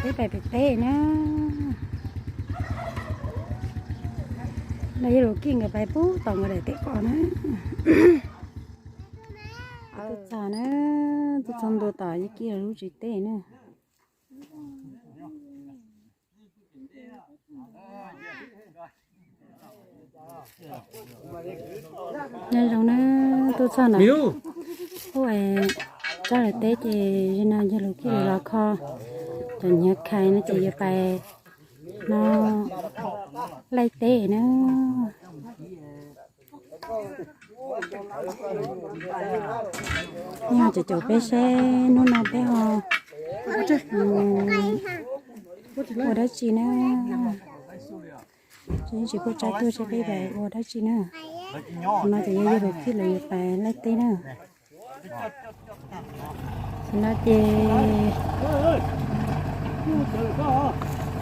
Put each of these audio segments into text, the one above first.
Peb pais pem teb na. No yog Lus Kij nkawd pais pub tom nkawd daim teb qos na. Tuaj txog na, tuaj txog ntua tom Yij Kij lawv lub tsev teb na. Nyob zoo na, tuaj txog ntawm ub, txog lawv teb ces yog no yog Lus Kij lawv los kho cov nyiav khais no ces yuav pais no laij teb na. Nyob cov caum peb seb hnub no peb ho ua dab tsi na. Tsis kuj tsaib tuaj seb peb pais ua dab tsi na. No ces yog yog Lus Kij lawv yuav pais laij teb na. Tam no ces,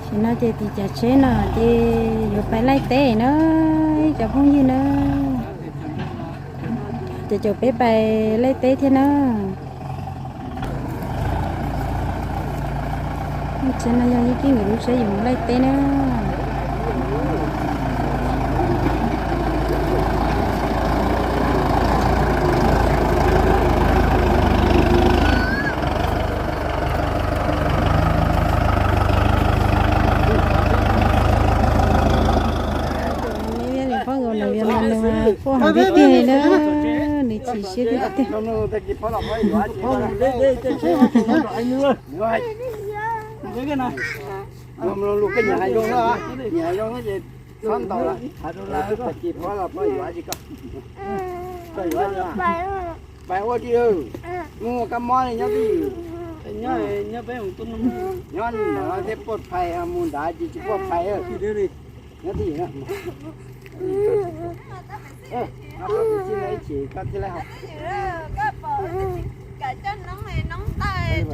tam no ces tim cav tsheb no ces yuav pais laij teb na, ib cov phooj ywg na. Ces caum peb pais laij teb thiab na. Tsheb no yog Yij Kij nkawd lub tsheb yuav mus laij teb na. Nws poj nkaus nws, nws quaj heev tiag tiag li na, nws chim siab tiag tiag. Lus Kij nyiam hais zoo na, nyiam hais zoo ces txhob ntaus lawm, lawv twb tag kis pab los pab yuav tsis koj, koj yuav tsis, pais ua tsis, mus ua kab mob li nyob twj ywm, nyob no thiab puaj phais, mus nrad ces tsis puaj phais, nyob twj ywm na. Ib chim koj thiaj li hais,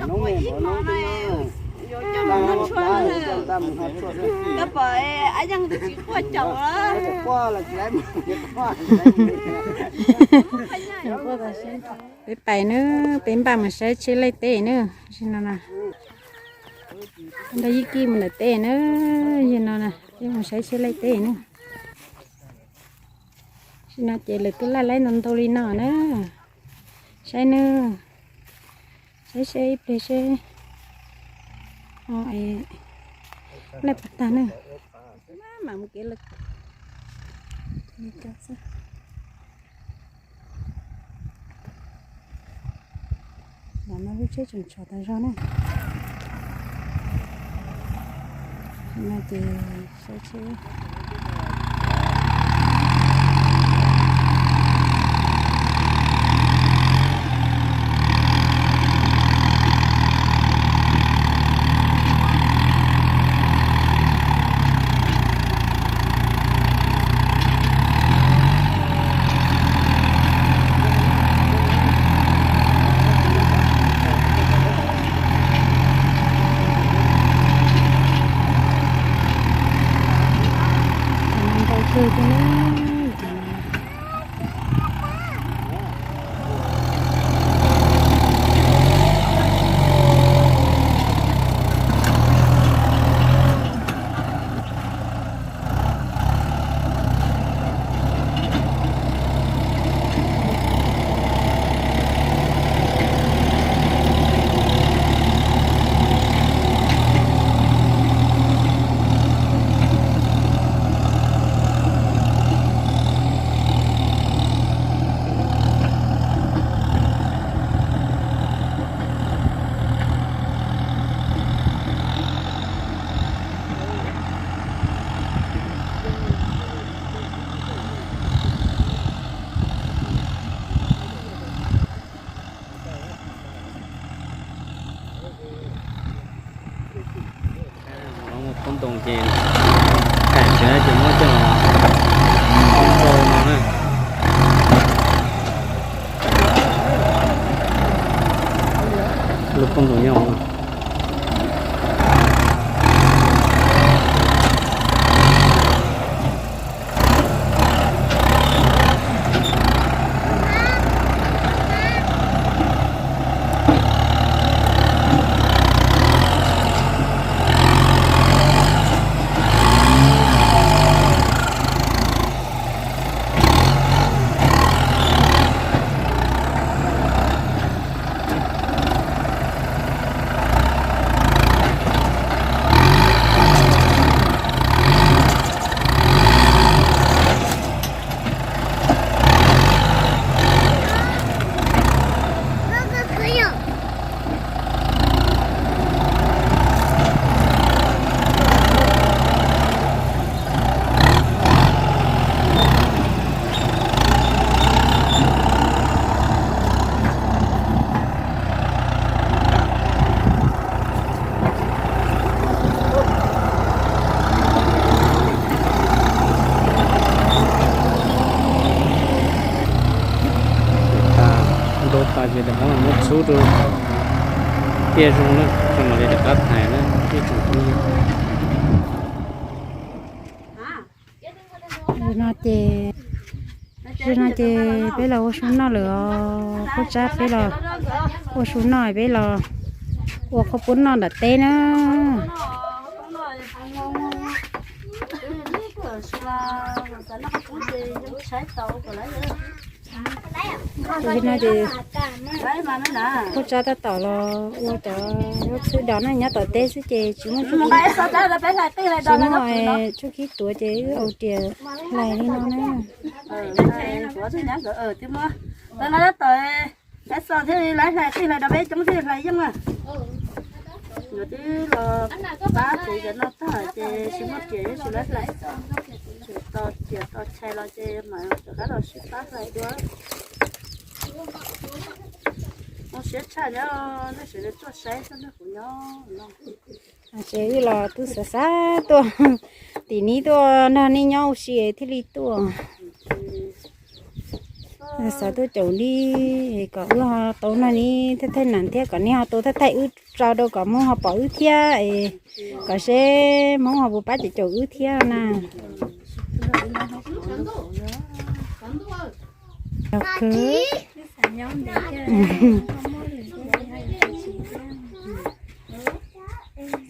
noob me, noob me, koj pom ab yeej twb tsis quaj caum, quaj los tsis laib mus, quaj. Peb pais na, peb npaj mus saib tsheb laij teb na, no na. Nrog Yij Kij mus nram teb na, yog no na, peb mus saib tsheb laij teb na. Tam no ces lawv twb laij laij ntau ntau li no na. Saib na, saib seb ib pliag seb laij puas tag na. Mam mus kev lawm. Tam no lub tsheb tseem tshov tas zog na. Tam no ces saib tsheb. Ntau kawg thiab na. Lawv muaj qoob ntoo ces, kaim ntawd ces muab coj los rau no na. Lub qoob ntoo nyob. Ces rov qab muab txhub rau tiaj zoo na, rau mam li rov qab thaiv na ib tsoom phooj ywg. Zaum no ces, zaum no ces peb los ua su noj lawm os. Phauj Tsab peb los ua su noj, peb los ua qhauv poob noj nram teb na. Zaum no ces Phauj Tsab tab tom los ua cov txhwb dos na, nyob tom teb xwb ces tsis muaj, tsis muaj txuj kib tuav ces wb ua riam hlais li no na. Tab tom hlais tij hlais dos peb coob thiaj hlais yeej na. Nkawd twb los pab kuv cov no tag ces tsis muaj riam yeej tsis lawv hlais. Tseem tos riam tos chais los ces mam rov qab los sib pab hlais dua. Zoo siab tshaj nyob nej sawv daws tuaj saib xwb, nej kuv nyob no. Ces wb los twb xav xav tuaj, tim neb tuaj nrog nej nyob ua si thiaj li tuaj. Xav tuaj caum neb kom wb ho tau nrog neb thaij thaij nam thiab kom neb ho tau thaij thaij wb tso rau kom Hmoob ho pom wb thiab es kom seb Hmoob ho puas pab caum caum wb thiab na.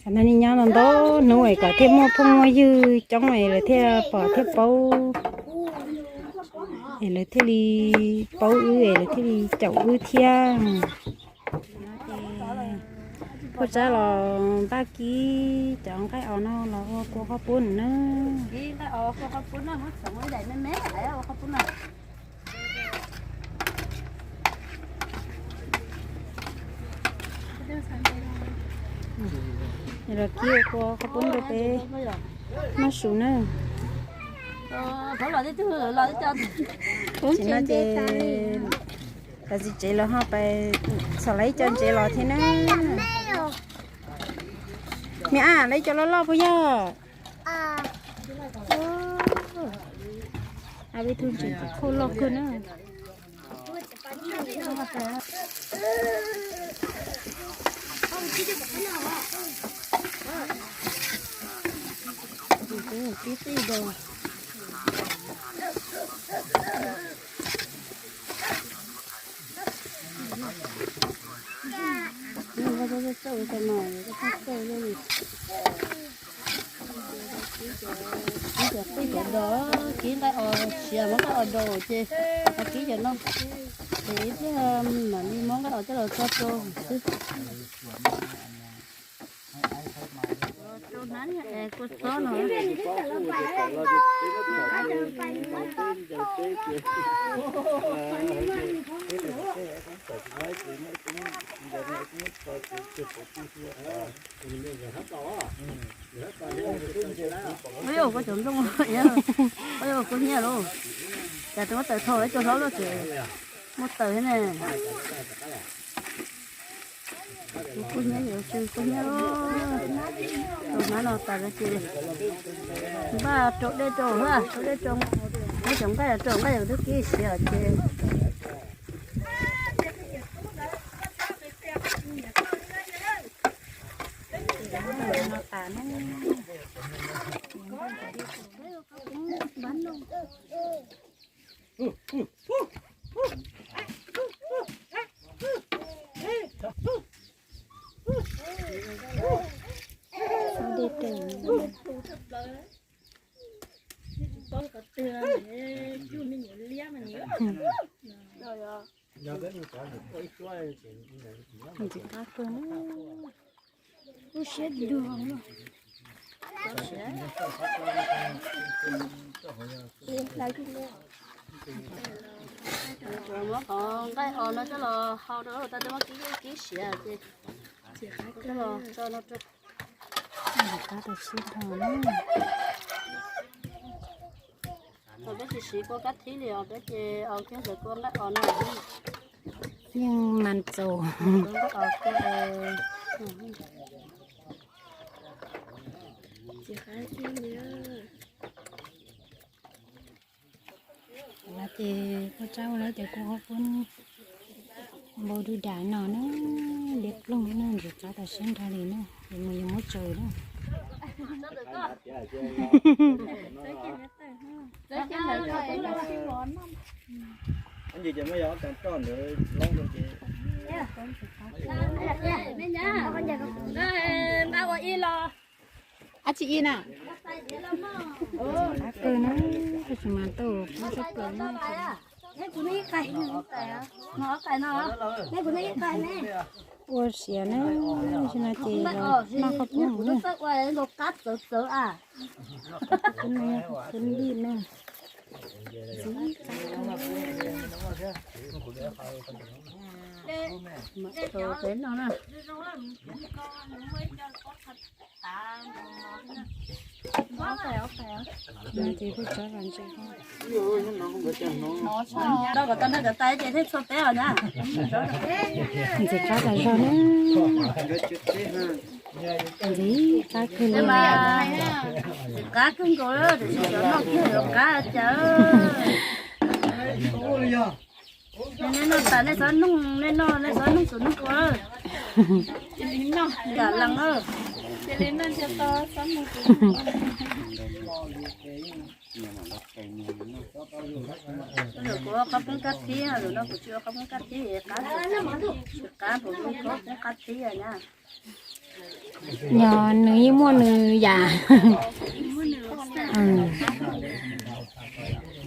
Xav nrog nej nyob ntau ntau hnub es kom thiaj muaj phooj muaj ywg coob es lawv thiaj pom thiaj paub, es lawv thiaj li paub wb es lawv thiaj li caum wb thiab. Phauj Tsab los npaj kib cov nqaij os no los ua kua qhov pub na. Los kib ua kua qhov pub rau peb noj su na. Tsis no ces cov txiv tsev los ho pais txhom lawv ib co ntsev los thiab na. Niam a, lawv ib co loj loj puas yog? Ab, ib tug ntsev khauj loj kawg na. Kib cov qij cov dos, kib nqaij os siav, muab nqaij os dos ces kib cov no, ces ib pliag mam li muab nqaij os coj los tso rau xwb. Kua txob no. Ua yog kua cov nplooj, ua yog kua hnyiab lauj. Cas tsis muab taws tho ib co hlob luaj ces muab taws thiab ne. Kuv kua hnyiab, kuv kua hnyiab lauj. Tus hnab no tas ces npaj rau dej rau, rau dej rau, muab cov nqaij rau, nqaij twb kib siav ces Ntxim qab kawg na. Lub siab dua. Muab qhov nqaij os no coj los hau rau, tau muab kib kib siav ces coj los tso no rau. Ntxim qab tau sib dhos na. Thaum peb tsis siv kua kab thib li os, peb ces aus kiag ntawm kua nqaij os no. Yeej mas txaus. No ces koj tsab ua lawm ces kuv ho pub. Npau dub das no na, liab ploog na, ntxim qab tas siab nrho li na, yuav mus yuav muab tsaws na. Ab tsi ib na. Qab kawg na, tab sis mas tau qab kawg na. Ua siav na, tsis no ces los noj qhaub poob na. Qhaub poob na, qhaub poob dij na. Ntxiv qab kawg. Peb no na. Ces kuj tsob los ntse. Rau kom tau noj cov tais ces thiaj txhua peb os na. Ntxim qab tas zog na. Ntxim qab kawg li. Ntxim qab kawg nkaus, tiam sis cov noj kiag yuav qab cas. Nej noj tas nej txhob nug, nej noj nej txhob nug tus nug ua. Lam lees. Lwm kuv ua qhaub poob kab thib, lwm no kuv tsis ua qhaub poob kab thib, qab, tsis qab, kuv ua qhaub poob kab thib na. Yog nws yeej muaj nws yam.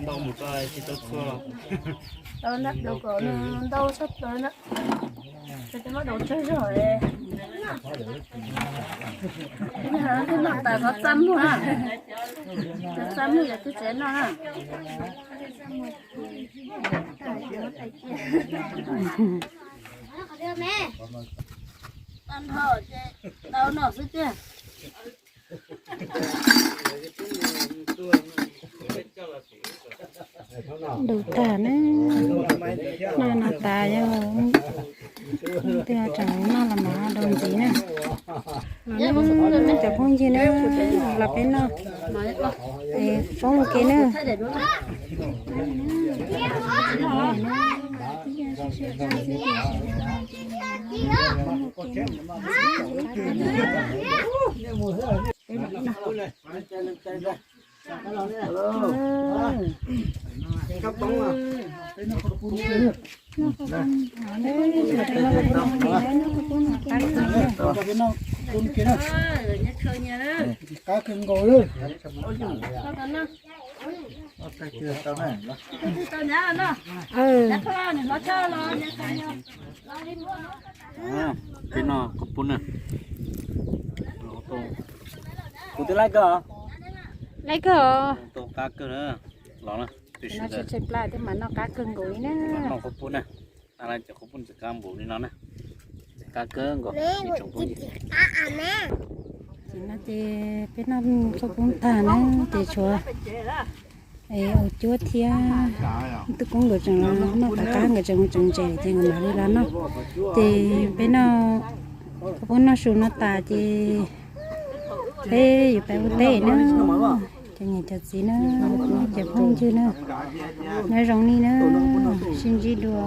Ntau mus txog tsis tau txhua los. Tau ntau kom ntau txhob plaws na. Tsis muab daus tsawg zog. Twb noj tas xov txaj muag na. Xov txaj muag yog twb tsev noj na. Tau noj ces tau noj xwb tiag. Daus tag na, noj no tas yog twb tseem noj los mas daus ntxiv na. Los na cov phooj ywg na, los peb noj es poob ua ke na. Peb noj qhaub poob na. Kuv twb laib kawg. Laib kawg os. Tau qab kawg na. Los na, no tsis tshaib plab thiab mas noj qab kawg nkaus li na. Noj qhaub poob na. Cov qhaub poob ntxim qab npaum li no na. Ntxim qab kawg nkaus ib tsoom phooj ywg. Ces no ces peb noj qhaub poob tag na ces tshuav ua cuab thiab. Tub Koob nkawd tseem noj tas qab nkawd tseem mus tseem ntses ces nkawd mam li los noj. Ces peb noj qhaub poob noj su no tas ces peb yuav pais ua teb na. Cov niam cov txiv na, cov phooj ywg na, nyob zoo nej na, sib ntsib dua.